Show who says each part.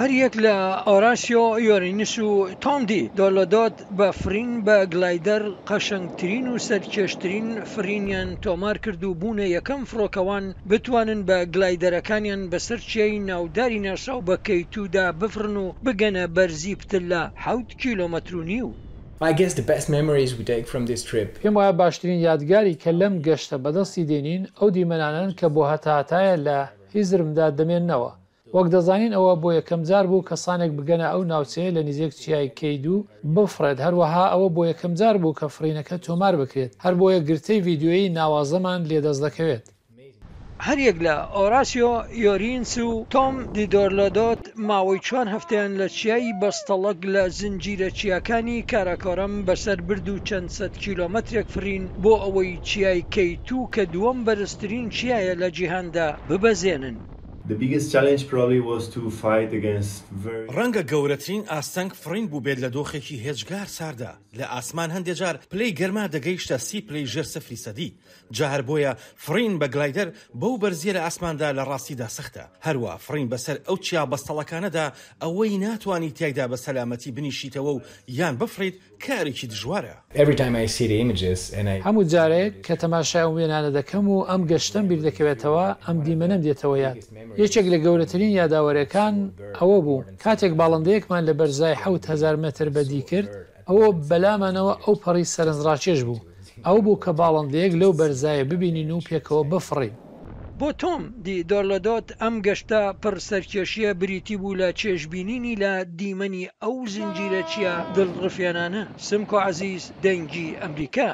Speaker 1: هەریەک لە ئۆراسیۆ یۆرینس و تۆم دی دۆلۆدۆت بە فڕین بە گلایدەر قەشەنگترین و سەرکێشترین فڕینیان تۆمارکرد و بوونە یەکەم فڕۆکەوان بتوانن بە گلایدەرەکانیان بەسەر چیای ناوداری ناسراو بە کەی توودا بفڕن و بگەنە بەرزی پتر لە حەوت کیلۆمەتر و نیو.
Speaker 2: I guess the best memories we take from this trip.
Speaker 3: پێم وایە باشترین یادگاری کە لەم گەشتە بەدەستی دێنین ئەو دیمەنانەن کە بۆ هەتاهەتایە لە هزرمدا دەمێننەوە. وەک دەزانین ئەوە بۆ یەکەم جار بوو کەسانێک بگەنە ئەو ناوچەیە لە نزیک چیای کەیدوو بفڕێت، هەروەها ئەوە بۆ یەکەم جار بوو کە فڕینەکە تۆمار بکرێت، هەربۆیە گرتەی ڤیدیۆیی ناوازەمان لێ دەست دەکەوێت.
Speaker 1: هەریەک لە ئۆراسیۆ یۆرینس و تۆم دیدۆرلۆدۆت ماوەی چوار هەفتەیان لە چیای بەستەڵەک لە زنجیرە چیاکانی کاراکۆرەم بەسەر برد و چەند سەد کیلۆمەترێک فڕین بۆ ئەوەی چیای کەی توو کە دووەم بەرزترین چیایە لە جیهاندا ببەزێنن.
Speaker 4: The biggest challenge probably was to fight against very.
Speaker 5: ڕەنگە گەورەترین ئاستەنگ فڕین بووبێت لە دۆخێکی هێجگار ساردا لە ئاسمان، هەندێ جار پلەی گەرما دەگەیشتە 30 پلەی ژێر سفری سەدی، جا هەر بۆیە فڕین بە گلایدەر بەو بەرزییە لە ئاسماندا لە ڕاستیدا سەختە، هەروا فڕین بەسەر ئەو چیا بەستەڵەکانەدا ئەوەی ناتوانی تیایدا بە سەلامەتی بنیشیتەوە و یان بفڕیت کارێکی دژوارە.
Speaker 3: هەموو جارێک کە تەماشای ئەم وێنانە دەکەم و ئەم گەشتەم بیردەکەوێتەوە، ئەم دیمەنەم دێتەوە یاد. یەکێک لە گەورەترین یاداوەرێکان ئەوە بوو، کاتێک باڵندەیەکمان لە بەرزای 7000 مەتر بەدی کرد، ئەوە بەلامانەوە ئەوپەڕی سەرنجڕاکێش بوو، ئەوە بوو کە باڵندەیەک لەو بەرزایە ببینین و پێکەوە بفڕین.
Speaker 1: بۆ تۆم دی دۆرلۆدۆت ئەم گەشتە پڕ سەرکێشییە بریتی بوو لە چێژبینینی لە دیمەنی ئەو زنجیرە چیا دڵڕفێنانە. سمکۆ عەزیز، دەنگی ئەمریکا.